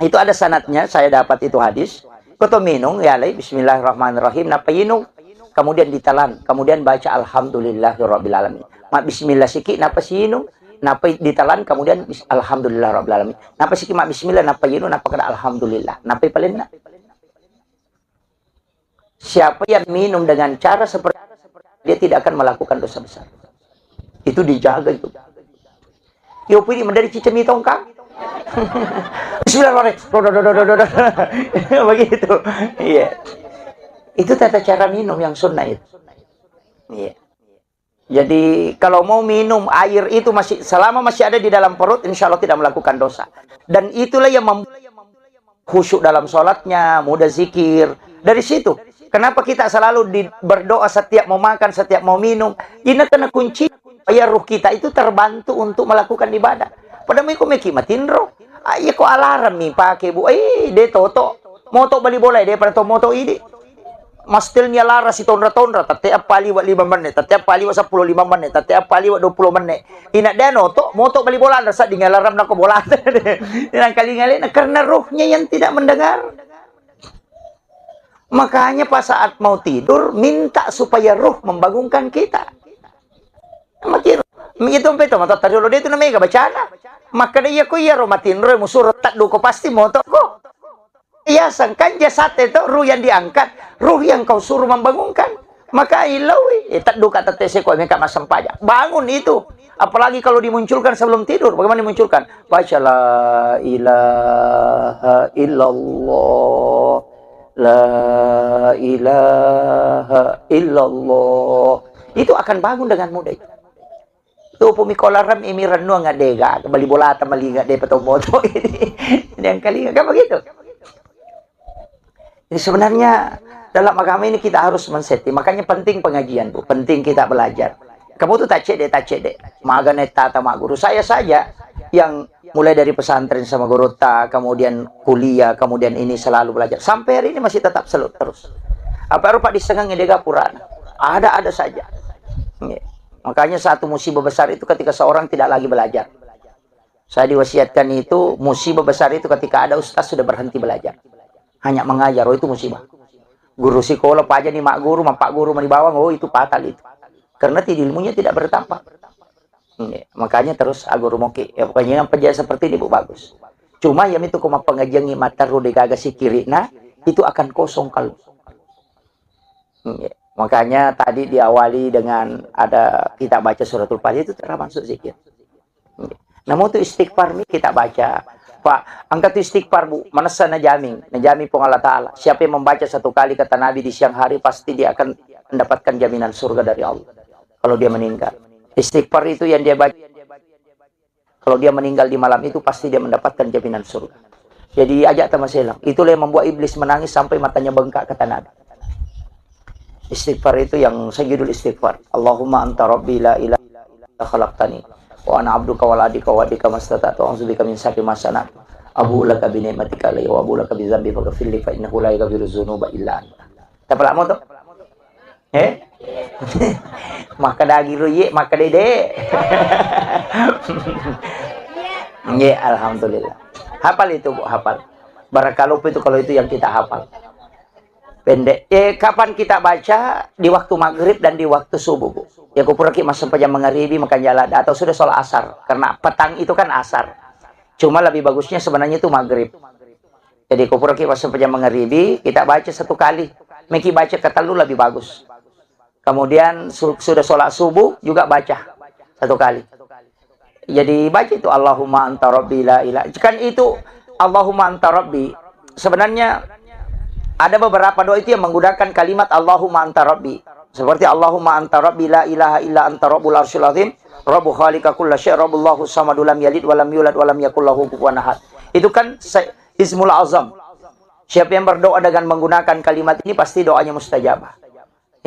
itu ada sanadnya, saya dapat itu hadis. Ko to minum, ya alai bismillahirrahmanirrahim. Napa inung? Kemudian ditelan, kemudian baca alhamdulillahirabbil alamin. Ma bismillah siki, napa sinung? Napa ditelan, kemudian bis-, alhamdulillah rabbil alamin. Napa siki ma bismillah, napa inung, napa kada alhamdulillah. Napa palenna? Siapa yang minum dengan cara seperti, dia tidak akan melakukan dosa besar. Itu dijaga itu. Yo pidi mendari cicemi tongkang. Bismillahirrahmanirrahim. Begitu. Iya. Itu tata cara minum yang sunnah itu. Iya. Jadi kalau mau minum air itu masih, selama masih ada di dalam perut, insya Allah tidak melakukan dosa. Dan itulah yang mem-, khusyuk dalam sholatnya, mudah zikir. Dari situ, kenapa kita selalu di-, berdoa setiap mau makan, setiap mau minum? Ini karena kunci supaya ruh kita itu terbantu untuk melakukan ibadah. Padahal iko meki matinro, ah, iya ko alarm mi pake, Bu. Eh, de' toto. Moto bali bola, de' pada to moto idi. Mastilni alarm sitonra-tonra, tette appa liwe' lima menit, tette appa liwe' seppulo lima menit, tette appa liwe' dua puluh menit. Ina de' noto, moto bali bola, anda sadding alarm nako bola. Nangkalinga alena, karena ruhnya yang tidak mendengar. Makanya pas saat mau tidur, minta supaya ruh membangunkan kita. Makiro, itu mpe to, mata tadi lo de' tu na mega bacana. Maka de' iya ko iya ro matinro, musuro tadduko pasti moto ko. Iya, sangkan jasad itu ruh yang diangkat, ruh yang kau suruh membangunkan. Maka ilawi, eh, tadduka tette seko meka massempajang. Bangun itu. Apalagi kalau dimunculkan sebelum tidur. Bagaimana dimunculkan? Baca la ilaha illallah. La ilaha illallah. Itu akan bangun dengan mudah itu. Tupu mi ko alarm imi rennuang ngadega, bali bolata malinga de' pato moto. Yang kalinga kan begitu. Jadi sebenarnya dalam agama ini kita harus men-setting. Makanya penting pengajian, Bu. Penting kita belajar. Kamu tuh tak cek deh, tak cek deh. Magane tata mak guru. Saya saja yang mulai dari pesantren sama guru ta, kemudian kuliah, kemudian ini selalu belajar. Sampai hari ini masih tetap selalu terus. Apa rupa disengeng dega purana. Ada-ada saja. Nggih. Makanya satu musibah besar itu ketika seorang tidak lagi belajar. Saya diwasiatkan itu, musibah besar itu ketika ada ustaz sudah berhenti belajar. Hanya mengajar, oh, itu musibah. Guru sekolah, paja ni mak guru, mampak guru mani bawang, oh, itu fatal itu. Karena ti-, ilmunya tidak bertambah. Iya, makanya terus aguru moki. Ya, pokoknya yang penjelasan seperti ini, Bu, bagus. Cuma yang itu ko mappengajiangi matteru de' gaga sikiri, nah, itu akan kosong kalau. Iya. Makanya tadi diawali dengan ada kita baca suratul Fatihah, itu termasuk zikir. Iya. Namun tu istighfar mi kita baca. Pak, angkat tu istighfar, Bu, manessa najaming, najaming Puang Allah Ta'ala. Siapa yang membaca satu kali kata Nabi di siang hari, pasti dia akan mendapatkan jaminan surga dari Allah. Kalau dia meninggal. Istighfar itu yang dia baca, kalau dia meninggal di malam itu, pasti dia mendapatkan jaminan surga. Jadi, ajak tamaselang. Itulah yang membuat iblis menangis sampai matanya bengkak, kata Nabi. Istighfar itu yang sayyidul istighfar. Allahumma anta rabbi la ilaha illa anta khalaqtani wa ana abduka wa ana ala ahdika wa wa'dika mastata'tu, a'udzubika min syarri ma sana'tu, abu'u laka bi ni'matika alayya wa abu'u laka bi dzambi faghfirli fa innahu la yaghfiru dzunuba illa anta. Tapalamo to? Eh? Makkeda giro iye, makkeda de. Nggih, alhamdulillah. Hafal itu, Bu, hafal. Barang kalupa itu kalau itu yang kita hafal. Pendek. Eh, kapan kita baca? Di waktu maghrib dan di waktu subuh, Bu. Ya, kupuraki massempajang mangaribi, makanja ladde, atau sudah sholat asar. Karena petang itu kan asar. Cuma lebih bagusnya sebenarnya itu maghrib. Jadi, kupuraki massempajang mangaribi, kita baca satu kali. Meki baca ketellu lebih bagus. Kemudian su-, sudah sholat subuh juga baca satu kali. Jadi, baca itu, "Allahumma anta rabbi la ilaha." Kan itu, "Allahumma anta rabbi." Sebenarnya ada beberapa doa itu yang menggunakan kalimat "Allahumma anta rabbi." Seperti, "Allahumma anta rabbi la ilaha illa anta rabbul arsyil azim, rabbu khaliqa kulla syai, rabbullahu samadu lam yalid walam yulad walam yakul lahu kufuwan ahad." Itu kan se-, ismul azam. Siapa yang berdoa dengan menggunakan kalimat ini, pasti doanya mustajabah.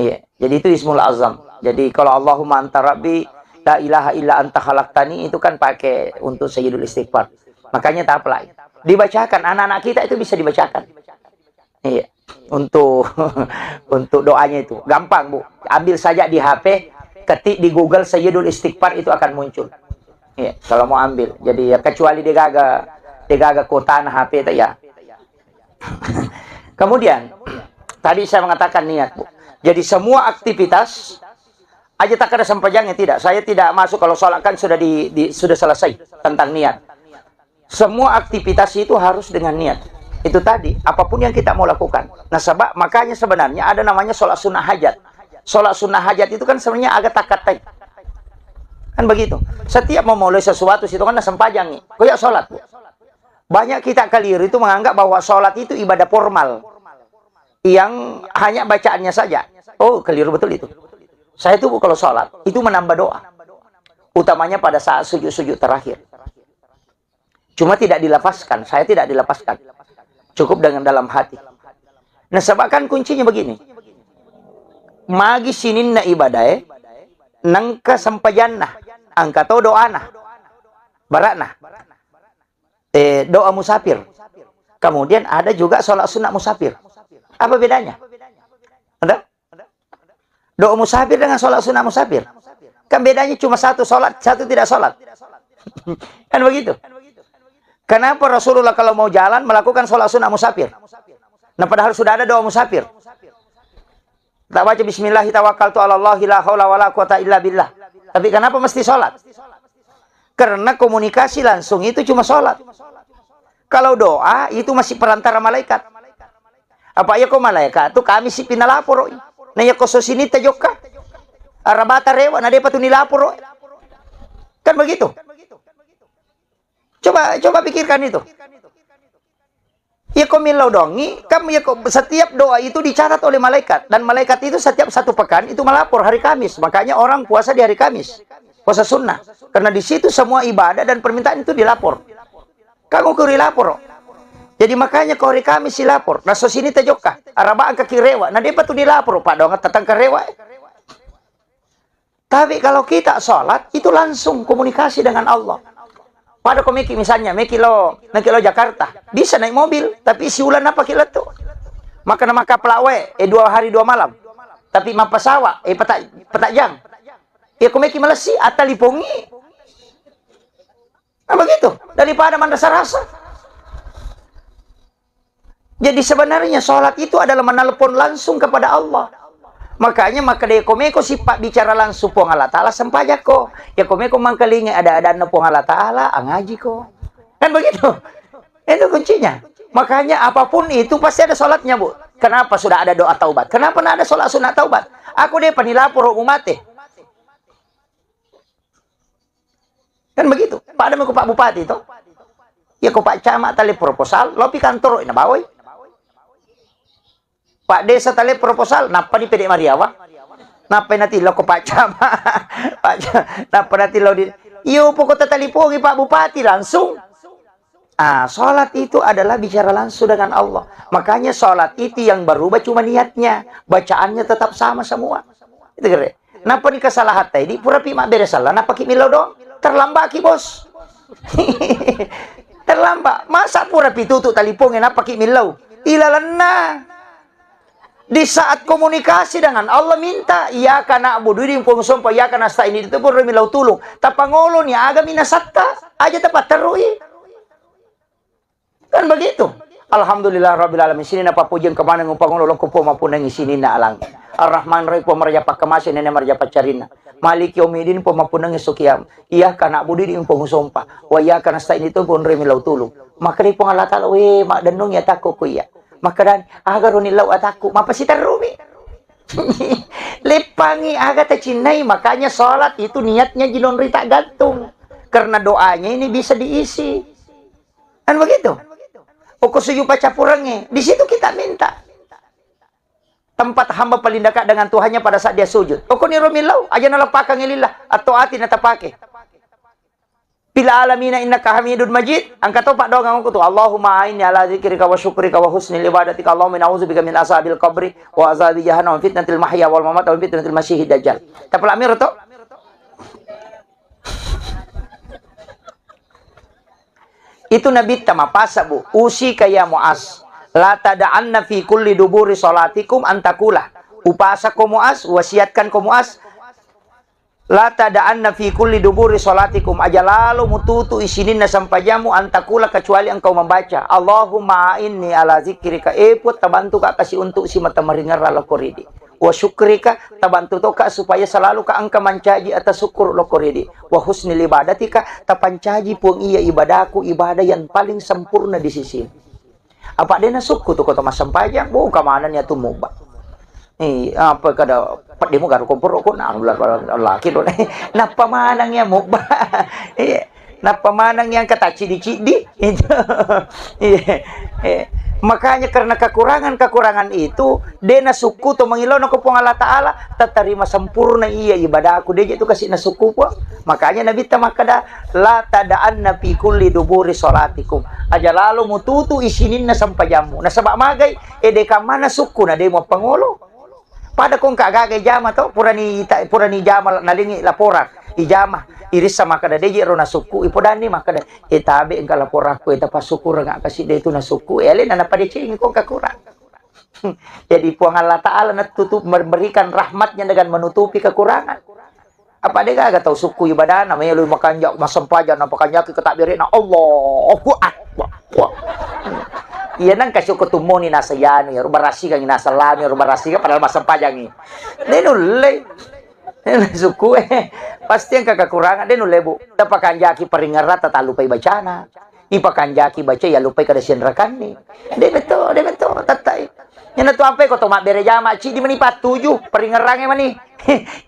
Iya, jadi itu ismul azam. Jadi, kalau "Allahumma anta rabbi la ilaha illa anta khalaqtani," itu kan pakai untuk sayyidul istighfar. Makanya tak apply. Dibacakan, anak-anak kita itu bisa dibacakan. Iya, untuk untuk doanya itu gampang, Bu. Ambil saja di H P, ketik di Google sayyidul istighfar, itu akan muncul. Iya, kalau mau ambil. Jadi, ya, kecuali dia gaga, dia gaga kuota H P itu, ya. Kemudian, tadi saya mengatakan niat, Bu. Jadi, semua aktivitas, aja tak ada sempajangnya, tidak. Saya tidak masuk kalau sholat kan sudah di, di, sudah selesai tentang niat. Semua aktivitas itu harus dengan niat. Itu tadi, apapun yang kita mau lakukan. Nah, sebab makanya sebenarnya ada namanya sholat sunnah hajat. Sholat sunnah hajat itu kan sebenarnya agak takatai. Kan begitu. Setiap mau mulai sesuatu situ kan sempajang nih. Koyak sholat, Bu. Banyak kita keliru itu menganggap bahwa sholat itu ibadah formal yang hanya bacaannya saja. Oh, keliru betul itu. Saya itu kalau sholat, itu menambah doa. Utamanya pada saat sujud-sujud terakhir. Cuma tidak dilafazkan, saya tidak dilafazkan. Cukup dengan dalam hati. Nah, sebab kan kuncinya begini. Magi sininna ibadae, nengka sempajanna, engka to doana. Barakna. Eh, doa musafir. Kemudian ada juga sholat sunat musafir. Apa bedanya? Ada? Doa musafir dengan sholat sunat musafir. Kan bedanya cuma satu sholat, satu tidak sholat. Kan begitu. Kenapa Rasulullah kalau mau jalan melakukan sholat sunat musafir? Nah, padahal sudah ada doa musafir. Tak baca bismillah tawakkaltu ala Allah la haula wala quwata illa billah. Tapi kenapa mesti sholat? Karena komunikasi langsung itu cuma sholat. Kalau doa itu masih perantara malaikat. Apa iya ko malaikat tu kami si pinalaporoi. Nah, iya ko sosini tajokka. Arabata rewa na depa tu nilaporo. Kan begitu. Coba, coba pikirkan itu. Iya ko millau dongi, kan iya ko setiap doa itu dicatat oleh malaikat, dan malaikat itu setiap satu pekan itu melapor hari Kamis. Makanya orang puasa di hari Kamis. Puasa sunnah. Karena di situ semua ibadah dan permintaan itu dilapor. Kamu kuri lapor. Jadi makanya ko hari Kamis si lapor. Nah, sosini tajokka. Araba engka ki rewa. Nah, depa tu dilapor. Pak doang tetangka rewa. Tapi kalau kita sholat, itu langsung komunikasi dengan Allah. Pada ko meki misalnya, meki lo, meki lo Jakarta, bisa naik mobil, tapi siulan apa ki lettu? Maka nama kapla wae, eh, dua hari dua malam. Tapi mappasawa, eh, petak, petak jang. Ya ko meki malessi, atalipongi. Nah, begitu. Daripada manrasa-rasa. Jadi sebenarnya sholat itu adalah menelpon langsung kepada Allah. Makanya maka de ko meko sipabbicara langsung Puang Allah Ta'ala sempajako. Ya ko meko mangkalingi ada-adanna Puang Allah Ta'ala, angaji ko. Kan begitu? Itu kuncinya. Makanya apapun itu pasti ada sholatnya, Bu. Kenapa sudah ada doa taubat? Kenapa nggak ada sholat sunat taubat? Aku de pani lapor umate. Kan begitu. Pada meko Pak Bupati to. Ya ko Pak Camat tale proposal, lopi kantor ina bawai. Pak Desa tale proposal, nappa di pede Mariawa. Nappai natillau ko Pak Camat. Pak Ca-, nappa natillau di, iyo, pokoknya talipongi Pak Bupati langsung. Ah, sholat itu adalah bicara langsung dengan Allah. Makanya sholat itu yang berubah cuma niatnya. Bacaannya tetap sama semua. Itu kere. Nappa ni kesalahan tadi, pura pi mabbere salah, nappa ki millau doang. Terlambat ki, Bos. Terlambat. Masa pura pi tutu taliponge, nappa ki millau. Ilalenna. Di saat komunikasi dengan Allah minta, "Iyyaka na'budu," idi pong sompa, "Iyyaka nasta'in," idi tu pura millau tulung. Tapangoloni agami nasatta, aja tapatterui. Kan begitu. Alhamdulillah rabbil alamin. Sininna pappujiang kemaneng upangolo lokko Puang mappunnangi sininna alang. Ar-Rahman Rahim, Puang maraja pakkamase, nene maraja paccarinna. Maliki yaumiddin, Puang mappunnangi esso kiamat. Iyyaka na'budu, idi Puang usompa. Wa iyyaka nasta'in, itu Puang ri millau tulung. Makkedai Puang Allah Ta'ala, "We, maddennungi atakku ko iya." Makkedani, "Aga ro nillau atakku?" Mapasiterrumi. Leppangi aga tacinnai, makanya sholat itu niatnya jinonrita gantung. Karena doanya ini bisa diisi. Kan begitu? Okko sujud paccapurengnge, di situ kita minta. Tempat hamba paling dekat dengan Tuhannya pada saat dia sujud. Okko niro millau, aja naleppakang lillah, atau ati natapake. Fil alamina innaka hamidun majid, angka topa doang aku tu, Allahumma a'inni ala dzikrika wa syukrika wa husni ibadatika, Allahumma inni a'udzubika min azabil qabri wa azabi jahannam wa fitnatil mahya wal mamat wa fitnatil masyihid dajjal. Tapalak miro to? Itu Nabitta mapasa, Bu. "Usika ya Muaz, la tada'anna fi kulli duburi salatikum antakula." Upasako Muaz, wasiatkan ko Muaz, "La tada'anna fi kulli duburi salatikum." Aja lalo mututu isininna sempajammu antakula kecuali engkau membaca, "Allahumma a'inni ala zikrika." Eh, Puang, tabantu ka kasi untuk si mata maringerra lokko ridi. Wa syukrika, tabantu toka supaya selalu ka engka mancaji atas syukur lokko ridi. Wa husni ibadatika, tapancaji Puang iya ibadaku, ibadah yang paling sempurna di sisi. Apa de nasukku tu koto massempajang, buka mana ni atu mubba. Eh, apa kada pedemu garu komporo ko na laki lo. Nappa manang ya mubba. Iya. Nappa maneng yang kata cidi-cidi. Itu. Iya. Eh, makanya karena kekurangan-kekurangan itu, de nasukku to mangilona ko Puang Allah Ta'ala, tatarima sempurna iya ibadahku, de je tu kasi nasukku, Puang. Makanya Nabi ta makkada, "La tada'anna fi kulli duburi salatikum." Aja lalo mututu isininna sempajammu. Nasaba magai, ede kamana sukku na de muappangolo. Pada ko engka gaga ijama to, purani ita-, purani ijama nalengi laporan, ijama, irissa makkada, "De je ro nasukku," ipodanni makkada, "E tabe engka laporakku, e tapassukureng kasi de tu nasukku," e alena napadecengi ko engka kurang. Jadi Puang Allah Ta'ala natutup memberikan rahmatnya dengan menutupi kekurangan. Apa de gaga tau sukku ibadana, melo makanja, massempajang, napakanjaki ke takbirna, Allahu Akbar. Iya nang kasi ko tummoni nasa yanu, ya, barasikangi nasa lanu, ya, barasikan padahal massempajangi. De nulle. Sukku, eh, pasti engka kekurangan, de nulle, Bu. Tapakanjaki paringerrata, talupai bacana. Ipakanjaki baca, ya lupai kada sianrakanni. De beto, de beto, tattai. Iyana tu ampai ko to mabbere jama, cidi mani pattuju, paringerrange mani.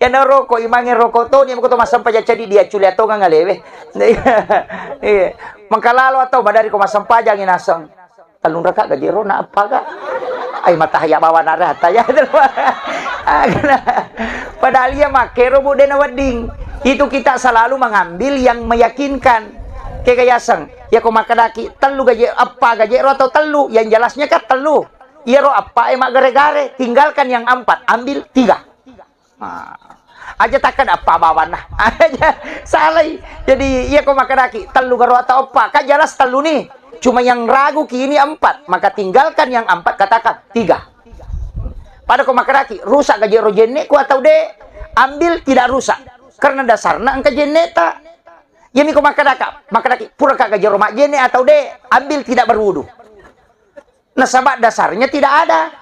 Iyana roko, imange roko to, ni ko to massempajang cadi dia culia tongang alewe. Iya. Mangkalalo atau madari ko massempajangi naseng. Tellung raka gaje ro na appaga. Ai matahaya bawa na rata ya. Padahal iya makkero, Bu, de na wedding. Itu kita selalu mengambil yang meyakinkan. Kega yaseng, ya ko makkedaki tellu gaje, eppa gaje ro atau tellu, yang jelasnya kan tellu. Iyaro eppa e maggare-gare, tinggalkan yang empat, ambil tiga. Nah, aja takkeda eppa bawanna. Aja salai. Jadi, iya ko makkedaki, tellu garo atau eppa, kan jelas tellu nih. Cuma yang ragu ki ini empat, maka tinggalkan yang empat, katakan tiga. Pada ko makkedaki, rusak gaje ro jenneku atau de, ambil tidak rusak. Karena dasarna engka jenneta. Iya mi ko makkedaka, makkedaki, pura ka gaje ro majjenne atau de, ambil tidak berwudu. Nasaba dasarnya tidak ada.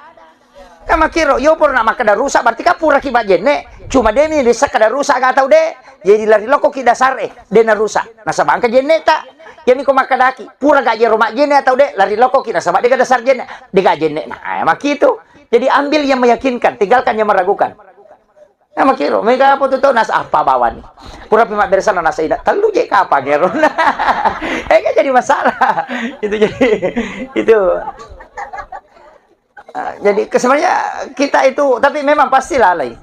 Kan makkiro, yo pura na makkeda rusak, berarti kan puraki majjenne. Cuma de mi bisa kada rusak ga atau de. Jadi lari lokoki dasar e, de na rusak. Nasaba engka jenneta. Iya mi ko makkedaki, pura gaje ro majjenne atau de, lari lokoki nasaba de ga dasar jenne. De ga jenne. Nah, eh, makkitu. Jadi ambil yang meyakinkan, tinggalkan yang meragukan. Nah, makkiro, mega apa tu tau nasa apa bawani. Pura pi mabbere sana nasa ina, tellu je kapang ero. Eh, kan jadi masalah. Itu jadi, itu. Ah, jadi ke-, sebenarnya kita itu, tapi memang pasti lalai.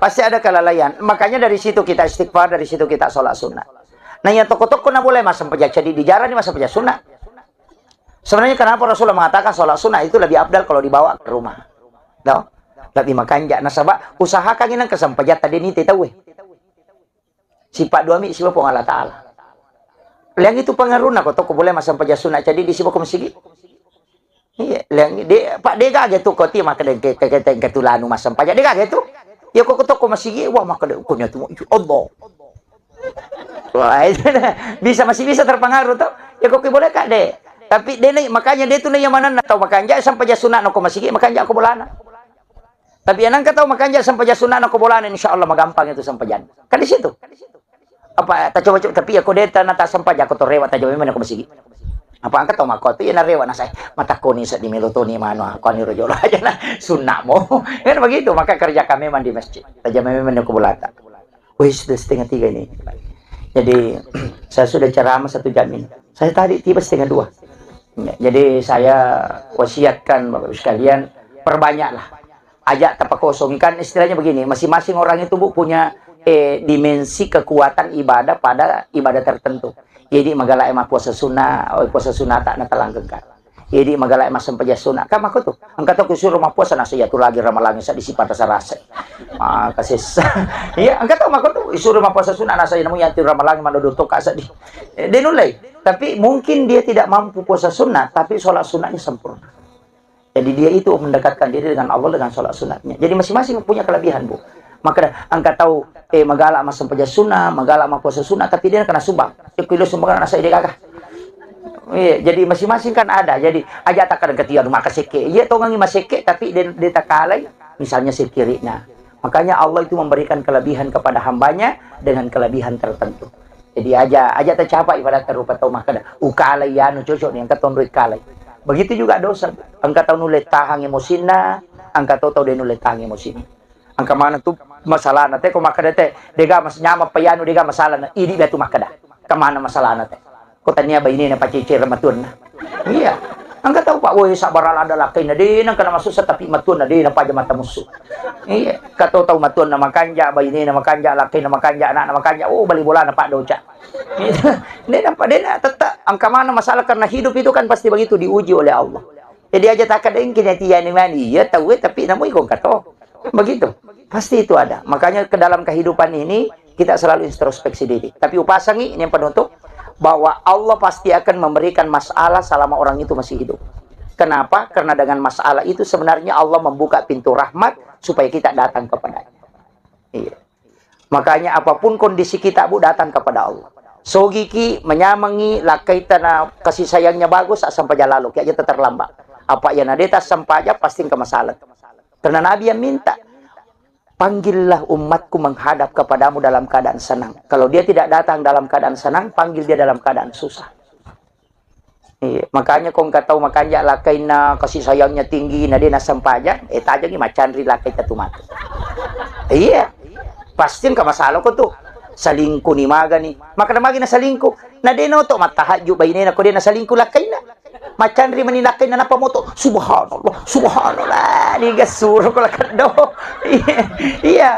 Pasti ada kelalaian. Makanya dari situ kita istighfar, dari situ kita sholat sunnah. Nah, yang toko-toko na boleh masang peja cadi di jarang ni masang peja sunnah. Sebenarnya kenapa Rasulullah mengatakan sholat sunnah itu lebih afdal kalau dibawa ke rumah? No? Lebih makanja. Nasaba usahakan inang kesampajata deni te tahu. Sifat dua mi siwa Puang Allah Ta'ala. Liang itu pengaruhna ko toko boleh masang peja sunnah cadi di siwa ko masigi. Iya, liang de, Pak, de gage tu ko ti makkeda ke, ke, ke, ke tulanu masang paja. De gage tu. Ya ko toko masigi, wah, makkeda ko ni tu, ya Allah. Wah, itu dah. Bisa, masih bisa terpengaruh tu. Ya ko boleh kak de. Tapi de ni, makanya de tu ni yang mana tau makanja sampaja sunat no ko masigi, makanja ko bolana. Tapi yang nangka tau makanja sampaja sunat no ko bolana, insya Allah magampang itu sampajan. Kan di situ. Apa, ta coba-coba, tapi ya ko de ta na ta sampaja ko to rewa ta jama memang ko masigi. Apa angka tau mako tu ya na rewa na sai. Mata ko ni seddi melo to ni mano ko ni rojolo aja na sunat mo. Kan begitu, maka kerjakan memang di masjid. Ta jama memang ko bolata. Wih, sudah setengah tiga ini. Jadi, saya sudah ceramah satu jam ini. Saya tadi tiba setengah dua. Ya, jadi, saya wasiatkan, Bapak Ibu sekalian, perbanyaklah. Aja tapakosongi. Kan istilahnya begini, masing-masing orang itu, Bu, punya, eh, dimensi kekuatan ibadah pada ibadah tertentu. Jadi, magala emang puasa sunnah, oh, puasa sunnah tak natalanggengkan. Jadi magala massempajang sunna. Kan makko tu. Engka to kusuro mappuasa nasa iya tu lagi ramalangi seddi sipata sarasa. Maka sessa. Iya, engka to makko tu isuro mappuasa sunna nasa iya namu iya tu ramalangi mandodo to ka seddi. Eh, de nullei. Tapi mungkin dia tidak mampu puasa sunnah, tapi sholat sunnahnya sempurna. Jadi dia itu mendekatkan diri dengan Allah dengan sholat sunnahnya. Jadi masing-masing punya kelebihan, Bu. Maka engka tau, eh, magala massempajang sunna, magala mappuasa sunna, tapi dia kena subang. Ikku ilo sumbang nasa ide gagah. Iya, jadi masing-masing kan ada. Jadi aja tak kadang ketia rumah kesekke. Iya, tongangi masekke, tapi de, de takalai, misalnya sekirikna. Makanya Allah itu memberikan kelebihan kepada hambanya dengan kelebihan tertentu. Jadi aja, aja tercapai pada terupa tau makkeda, ukalai anu cocok nih, engka tonroi kalai. Begitu juga dosa. Engka tau nulle tahang emosinna, engka to tau de nulle tahang emosinna. Engka mana tu masalahna te, ko makkeda te, dega mas nyamang pa anu dega masalahna, idi biatu makkeda. Engka mana masalahna te. Ko tania bainena pacicir matuanna. Iya. Engka tau, Pak, woi, sabar ada lakkainna, de nengka na masussa, tapi matuanna de napaja mata musu. Iya, kato tau matuanna makanja, bainena makanja, lakkainna makanja, anakna makanja, oh, bali bolana, Pak, doca. Gitu. De nampak, de na tetap, engka mana masalah, karena hidup itu kan pasti begitu, diuji oleh Allah. Jadi aja takadengki nanti yani mani, iya tau, eh, tapi namu ikon kato. Begitu. Pasti itu ada. Makanya ke dalam kehidupan ini, kita selalu introspeksi diri. Tapi upasangi ini yang penutup, bahwa Allah pasti akan memberikan masalah selama orang itu masih hidup. Kenapa? Karena dengan masalah itu sebenarnya Allah membuka pintu rahmat supaya kita datang kepadanya. Iya. Makanya apapun kondisi kita, Bu, datang kepada Allah. Sogiki, menyamangi, lakkaita na kasih sayangnya bagus, asal paja lalo, ki aja terlambat. Apa yang nadeta sampaja, pasti engka masalah. Karena Nabi yang minta, "Panggillah umatku menghadap kepadamu dalam keadaan senang." Kalau dia tidak datang dalam keadaan senang, panggil dia dalam keadaan susah. Iya, makanya ko engka tau makanja lakkainna, kasih sayangnya tinggi, na de nassempajang, eh, tajengi macanri lakkaita tu matu. Iya, pasti engka masalah ko tu. Selingkuh ni magani. Maka na magi na selingkuh. Na de noto mattahajju bainena ko de na selingkuh lakkainna. Macanri mani lakkainna napa moto. Subhanallah, subhanallah. Ni gasuro ko lakaddo. Iya, iya.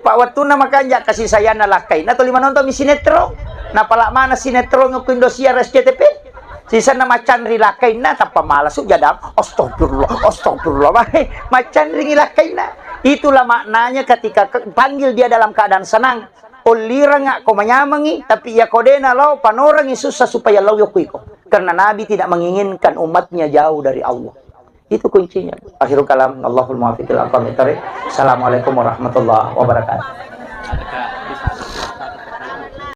Pak, wettunna makanja kasih sayangna lakkainna, tuli manonton mi sinetron. Napala mana sinetron ku Indosiar S C T V. Sisenna macanri lakkainna, tappa malasu jadang, astagfirullah, astagfirullah. Maccanringi lakkainna. Itulah maknanya ketika ke-, panggil dia dalam keadaan senang. Olliranga ko manyamangi, tapi iya ko dena lao panorangi susah supaya lao yokku iko. Karena Nabi tidak menginginkan umatnya jauh dari Allah. Itu kuncinya. Akhirul kalam, Allahul muwaffiq ila aqwamit thariq. Assalamualaikum warahmatullahi wabarakatuh.